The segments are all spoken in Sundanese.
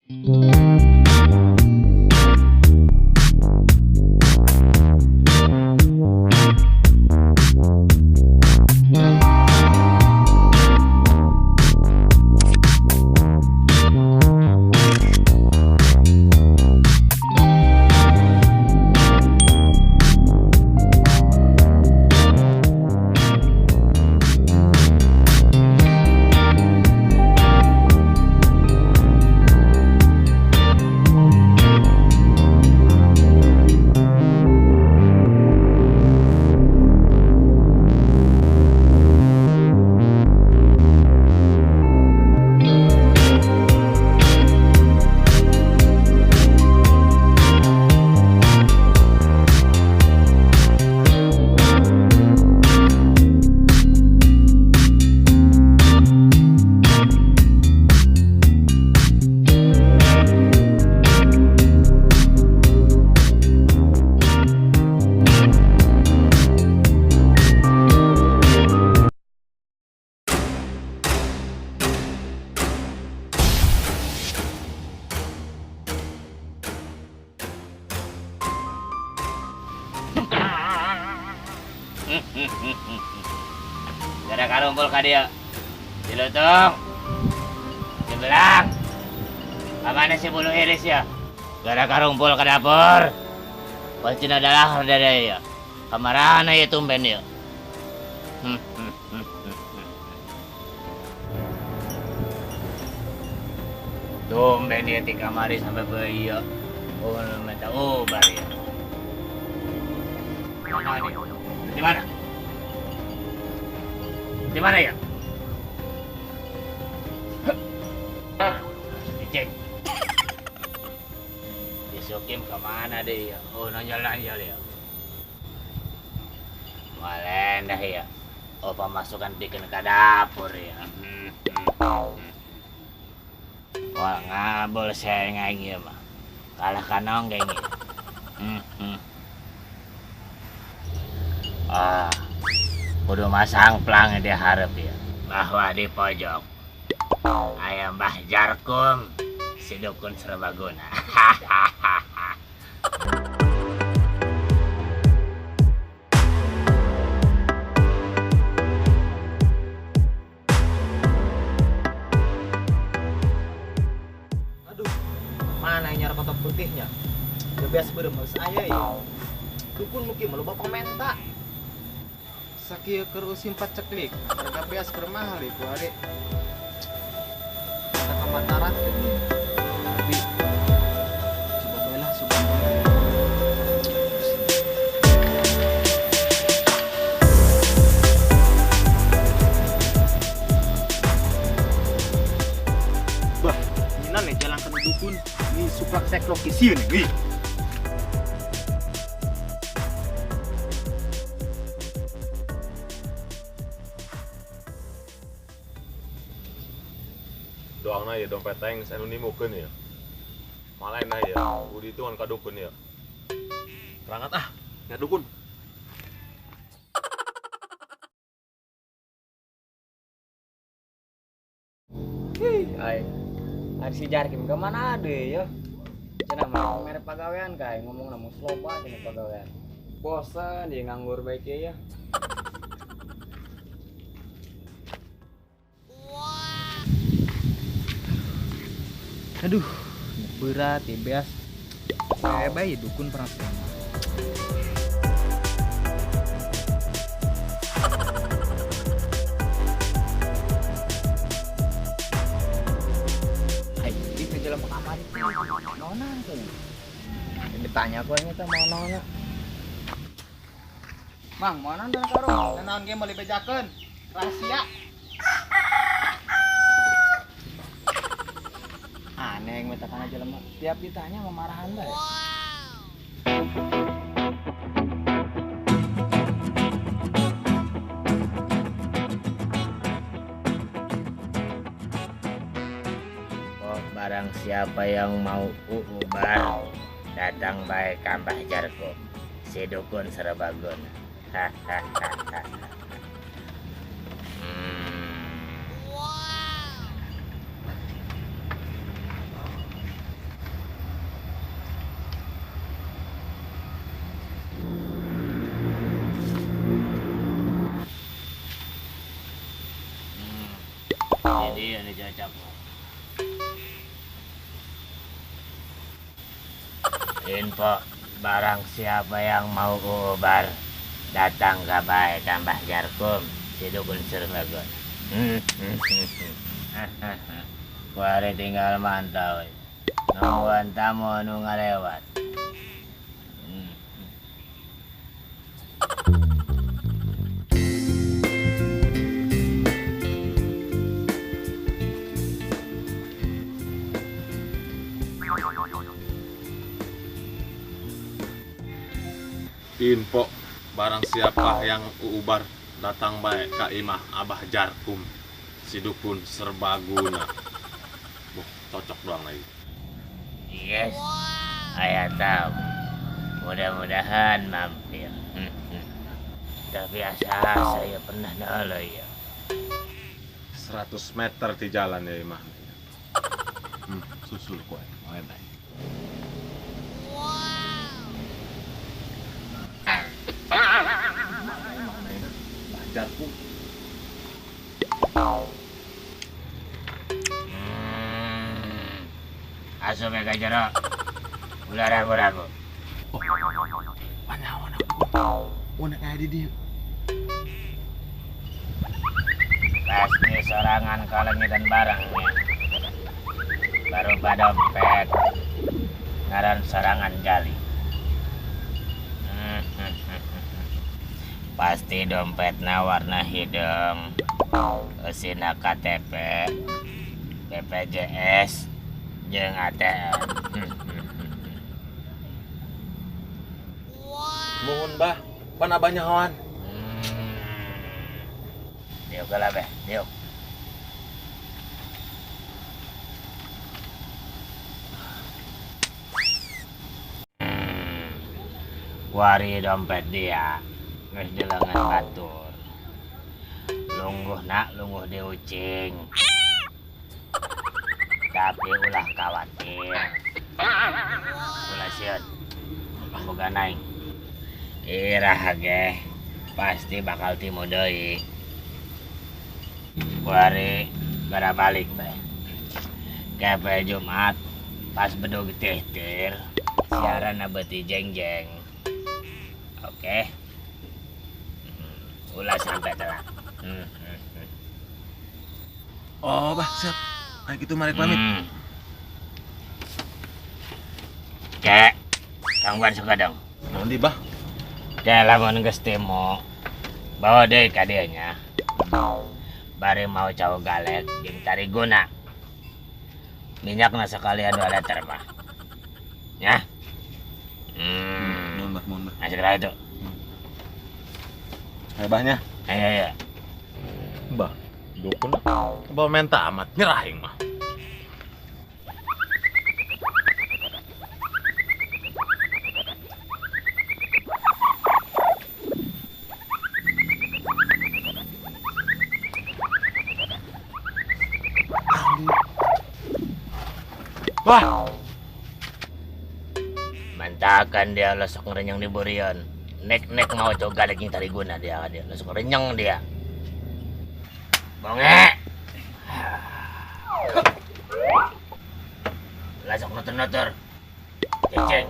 Gara karumpul ka dieu. Si Lutung. Si Belang. Kamana si bulu iris ya? Gara karumpul ka dapur. Kuncina dalahar dari ya. Kamarana ya tumben ya. Tumben ya ti kamari sampai beuh. Oh, minta ubar ya. Mana dia? Di mana? Di mana ya? Dicek. Disukim kemana deh ya? Oh, nonjol-nonjol ya. Malendah ya. Oh, pemasukan bikin ke dapur ya. Wah, ngabul saya ngaing ya mah. Kalah kanong kayaknya. Ah, kudu masang plang di hareup ya. Bahwa di pojok ayam Mbah Jarkum si dukun serbaguna. Aduh, mana yang nyara kotak putihnya? Ya biasa beremel saya ya. Dukun mungkin malu bapak menta. Sakieu keur usim paceklik, harga beas keur mahal ieu ari. Kita ka Mataram ini. Tapi coba bae lah sugan. Bah, nyinan nih jalan ke dukun. Ini suplak seklok isieun nih. Doangna ya dompet aing geus anu nimukeun ya. Malain ya, kudu dihitungan ka dukun ya. Berangkat ah, nya dukun. Hih, ai. Ari si Jarkim ke mana deh ya? Cenah mah mere pagawean kae ngomong namun sloba cenah pagawean. Bosen dia nganggur baik ya. Aduh, berat ya beas. Saya bayi dukun pernah sering. Hai, di jalan kamar nona tuh. Ditanya aku ini tuh mau nona. Mang, mau nona karo? Naon ge meuli bejakeun? Rahasia. Aneh yang minta aja lemah. Tiap ditanya memarahan bae. Oh, barang siapa yang mau ubar datang baik ka Mbah Jarkum si dukun serbaguna. Hahaha. Jadi ini cocok. Info barang siapa yang mau ubar datang ke bae tambah jarkum si dukun serbaguna. Kuari tinggal mantau. Nungguan tamu nu ngalewat. Info barang siapa yang uubar datang baik ka imah Abah Jarkum si dukun serbaguna. Buh, cocok doang lagi. Yes, ayah tahu. Mudah-mudahan mampir. Udah biasa saya pernah nolo ya. 100 meter di jalan ya imah. Susul kok, enak. Jarkum. Asup ka jero. Ulah ragu-ragu. Oh. Mana mana kayak di dia. Pasti sorangan kalau nyedan barangnya. Baru dompet. Ngaran sorangan jali. Pasti dompetna warna hidung, eusina KTP, BPJS, jeung ATM. Mohon bah, pan abahnya hawan. Diuk lah beh, diuk. Wari dompet dia. Geus di lengan batur. Lungguh nak, lungguh di ucing. Tapi ulah khawatir. Ulah sieun. Boga naik. Irah ge pasti bakal timu deui. Kuari gara balik teh. Kepe Jumat pas bedug tihtir siaran beuti jeng-jeng. Oke. Ulah sampai telat. Oh, bah, siap. Ayo gitu mari pamit. Kek, tangguan suka dong. Nanti, bah. Kek lamun geus temu, bawa deui ka dieu nya. Bari mau cau galek jeung tariguna. Minyakna sekalian 2 liter, bah. Ya. Mohon, bah, mohon, bah. Nah, segera itu. Ayo bahnya. Ayo, ayo. Bah, dukun bawa menta amat nyerah aing mah. Wah. Mentakan dia lesok ngerenyang di burion. Nek-nek mau coba lagi tariguna dia langsung renyeng dia. Bonge. Langsung nutur-nutur. Ceceng.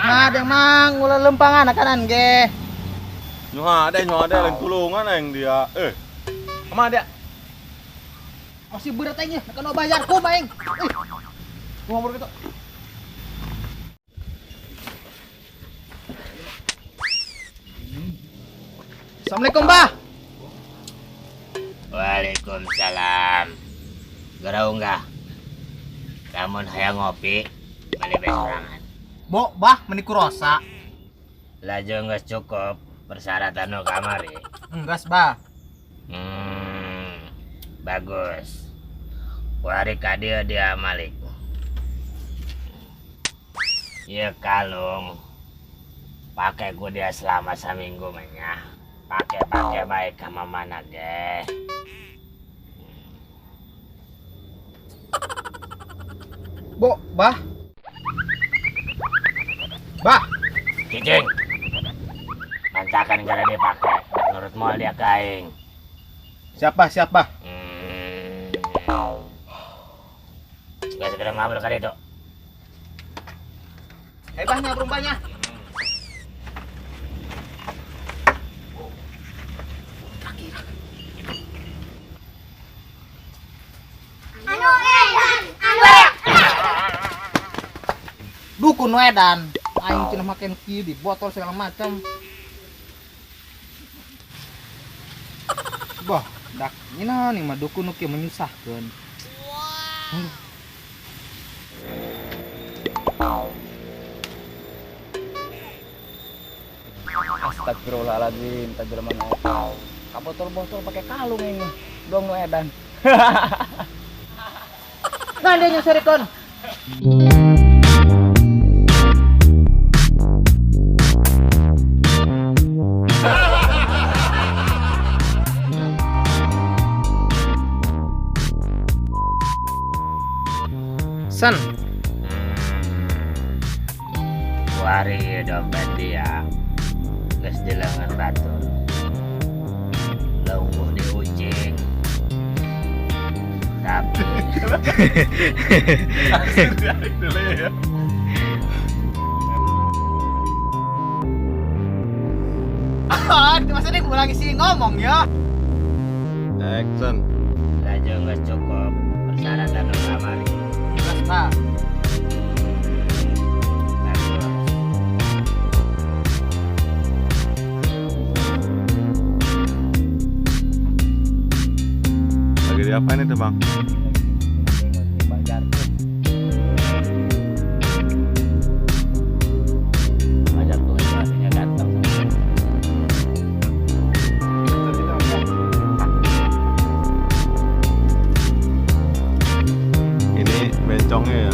Nah, ada mang ulah lempangan kanan ge. Nyuha ada lain tulungan aing dia. Kemana dia? Masih berat aing nya, kana bayar ku aing. Gua gitu. Assalamualaikum, Bah. Waalaikumsalam. Gerau enggak? Lamun hayang ngopi, bali bae sorangan. Bo, Bah, meni kurosa. Laju geus cukup persyaratan nu kamari. Enggas, Bah. Bagus. Wari ka dieu dia malik. Ieu kalung pake ku dia selama saminggu mah nya. Pake-pake baik ka mamana ge. Bo, bah. Bah. Cicing. Mantakan gara dipake. Menurut moal dia kaing. Siapa siapa? Gak segera ngabur kali itu. Hebahnya berumbanya. Dukun wedan, aing cenah maken kieu di botol segala macam. Bah, dak nya nih mah dukun nu kieu menyusahkeun. Astagfirullahaladzim, tadi jelema nu eta. Ka botol-botol pakai kalung ini. Dong nu edan. Nah, dia nyusirikeun. Sen. Wari dompet dia. Geus di lengan batur. Leuweuh di ucing. Tapi dulu ya. Ah, maksudnya gue lagi sih ngomong ya. Action. Laju geus cukup persyaratan nu kamari. Nah. Lagi diapain itu, Bang? Banyak tuh artinya ganteng. Ini bencongnya ya.